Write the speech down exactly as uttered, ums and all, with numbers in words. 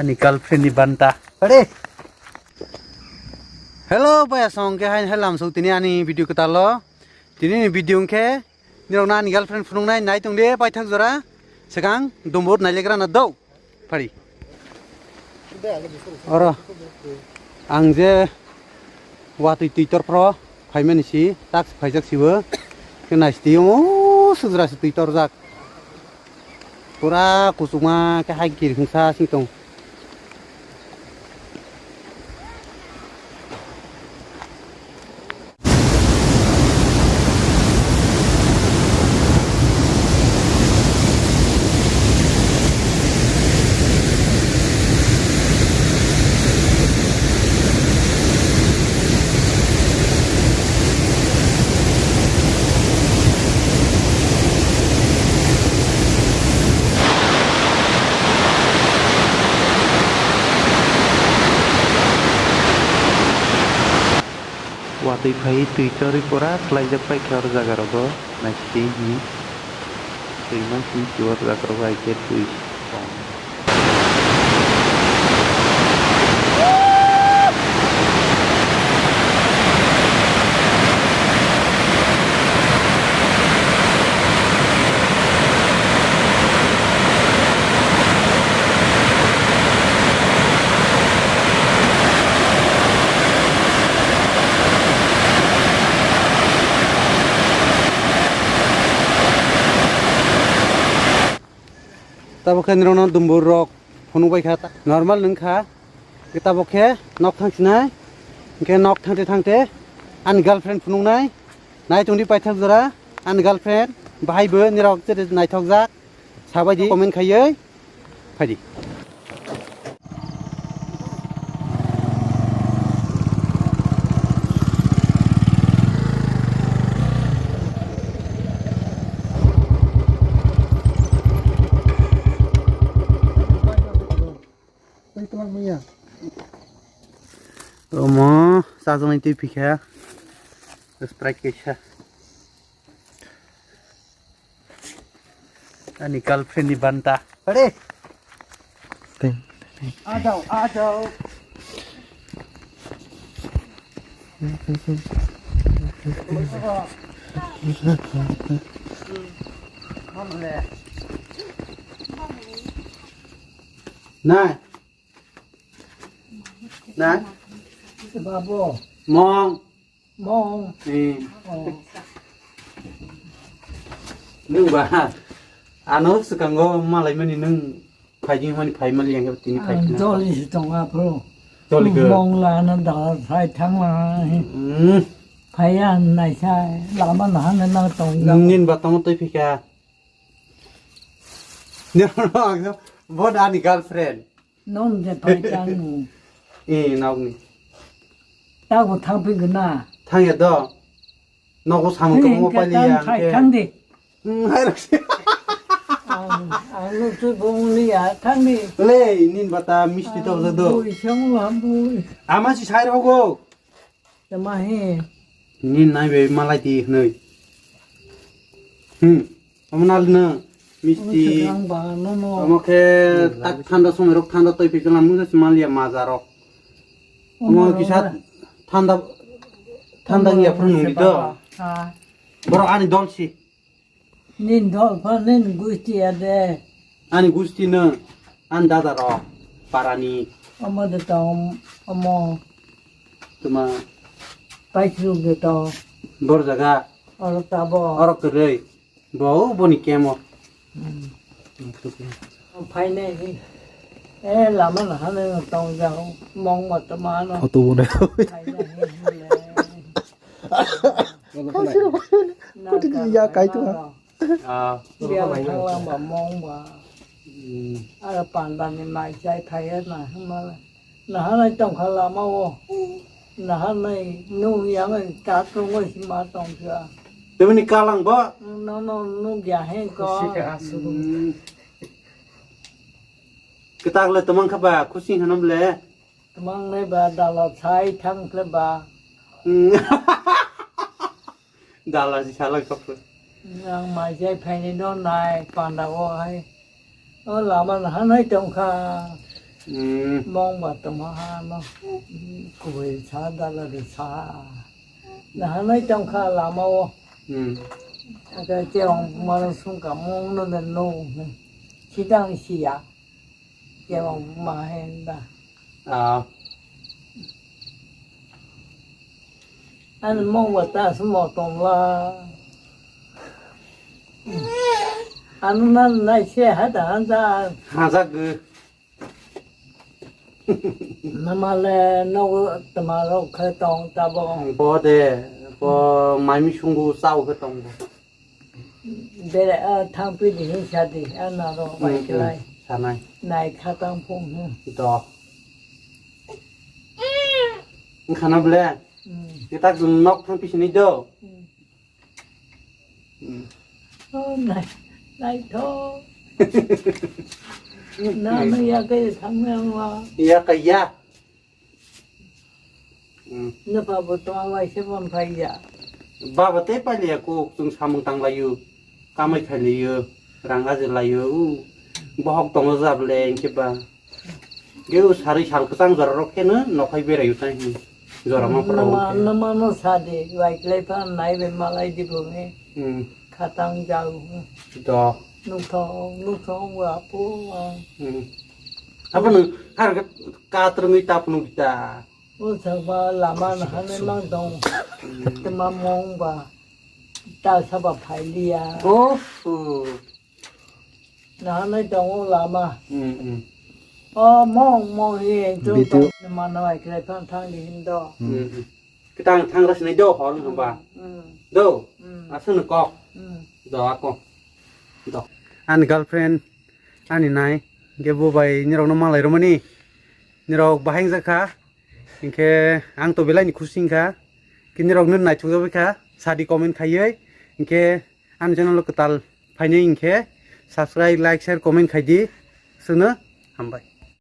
Ani girlfriend ni banta. Ready? Hello, baya song ke hain helam so tini ani video ketalo. Tini ni video ke nirok na ani girlfriend phunuk nai nai tong de pai thak jora. Sekang dombor nai legra na do. Phari. Oro ang je watwi twi tor phro phaimani si tak phaijak sibo. Ke nai sti o sujra si twi torjak. Pura kuchukma ke hai kir hingsa sing tong. Watwi phai twi chorwi pura khlaijak paikha oro jaga rogo naising hwnwi twi mansing si oro jaga rogo hai khe twi. Tabuk khe nirokno dumbur rok phunuk bai kha, normal wng kha. Tabuk khe nok thang sinai, hwnkhe nok thangte thangte ani girlfriend phunuknai. Nai tongdi paithak jora ani girlfriend, bahai bo nirok chete naithokjak. Sabaidi comment khaiwi phaidi. Omo chajaknai twi phikha, Sprite kaisa. Ani girlfriend ni banta. Ready? आ जाओ, आ जाओ। Nai. Nai. Babu. Mong. Mong. Eh. Oh. Nwng ba, ano swkango malaimani nwng phaidi hwnmani phai mali yang tini phai khna. Joli si tonga phro. Joli ko. Mong la na da sai thang la. Hmm. Phai ya nai sai lama na han na tong ja. Nin ba tamo twi phika. Ni ro ang bo da ni girlfriend. Nong je phai chang mu. Eh, nokni. Tabo thang phi gana. Thang ya do. Nogo samung tongmo pali ya. Thang di. Hmm, hai rok se. Ang, ang nuk tu bung li ya, thang di. Le, nin bata misti to do. Bui song la bui. Ama si sai rogo. Tama he. Ni nai be malai di hnoi. Hmm. Omo nal no misti. Omo swkang ba, no, no. Omo khe tak thanda somoi rok thanda toi phi kala mung se malia maja rok. Omo kisa thanda, thanda ya phuru nung di do. Ha. Borok ani dol si. Nin dol pha nin gusti ya de. Ani gusti no, ani dada rok, parani. Omo de tong, omo. Tuma. Paisru de tong. Bor jaga. Oro tabo. Oro kwrwi. Bo, boni kemo. Hmm. Phainai hi. Eh, lama na hane no tong jao. Mong ma tama no. Auto bo nai. Phainai hi, hi le. Kutini ya kai tu ha. Ah. Biang thanglang ba mong ba. Hmm. Ara panda ni mai chai phai na hma. Nahanai tongkha lama o. Nahanai nung yang ta tongoi si ma tongkha. Teboni kalang bo? No, no, nung ya he ko. Hmm. Ketak le temang kha ba, khusing hanam le. Temang nai ba dala sai thang khle ba. Hmm. Dala si sala kap. Nang mai jai phaini no nai panda o hai. O lama na hanai tongkha. Hmm. Mong ba tongma ha no. Kubui sa dala de sa. Na hanai tong kha lama o. Hmm. Aka che ong mano sung ka mong no de no. Sidang siya. Che ong ma hen da. Ah. An mong wa ta su mo tong la. Anu nan nai se ha da han da. Ha za gu. Namale nogo tama rok khe tong tabo. Bo de, bo maimi sungu chao khe tong bo. Bere, ah, thang pi di hin sa di, ah, na ro bai kelai. Sanai. Nai kha tang phung hin. Do. Nkhana ble. Hmm. Kita nok thang pi sini do. Hmm. Hmm. Oh, nai, nai tho. Na, hmm, no ya ke thang na wa. Ya ka ya. Hmm. No pa bo to wa se bon phai ya. Baba tei pailiya kok, chwng samung tanglaio, kamai khailio, rang ajirlaio, u bohok tongo jable hinkhe ba. Ge u sarwi sal kwchang jora rok kheno nokhai beraio tai hin. Jora ma pura nama, hinkhe. Nama no sadi, waiklai pha nai be malai di bo nge. Hmm. Khatang jau. Do. Nukthong, nukthong wa po. Hmm. Apa nung har ka trungwi tap nung kita. O saba lama na hane mang dong. Tema mong ba. Ta saba phailiya. Oh. Na hane dong o lama. Hmm, hmm. O mong mong ye jong video. Tong mana wai kre thang thang di hindo. Hmm, hmm. Kitang thang ra sinai do hor hamba. Hmm. Do. Hmm. Aswk no kok. Hmm. Do ako. Do. Ani girlfriend ani nai ge bo bai nirok no malai romani. Nirok bahai jakha. Hinkhe ang to belai ni khusi wngkha. Kini rok no naithok jagwi kha, sadi comment khaiwi. Hinkhe ani channel o kwtal phainai hinkhe subscribe, like, share, comment khaidi. Aswkno hambai.